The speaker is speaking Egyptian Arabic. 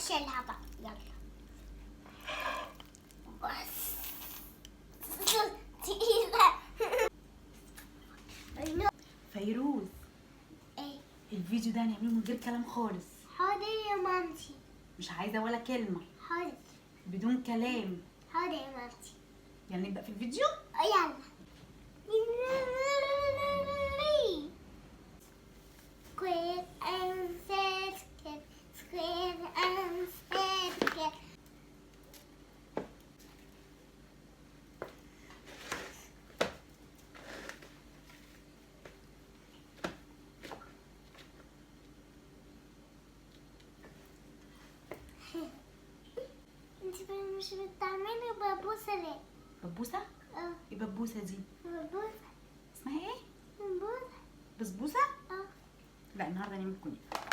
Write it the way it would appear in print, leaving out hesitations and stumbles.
شيلها بقى، يلا بس تقيلة. فيروز. ايه؟ الفيديو ده هنعمله من غير كلام خالص. حاضر يا مامتي. مش عايزه ولا كلمه. حاضر. بدون كلام. حاضر يا مامتي. يعني نبدا في الفيديو؟ يلا. Square and circle, square and circle. انت مش بتعملي ببوسة ليه؟ ببوسه؟ اه. ايه ببوسه دي؟ ببوسة. اسمها ايه؟ ببوسة. بسبوسه؟ اه. لا، النهارده نعمل كنافه.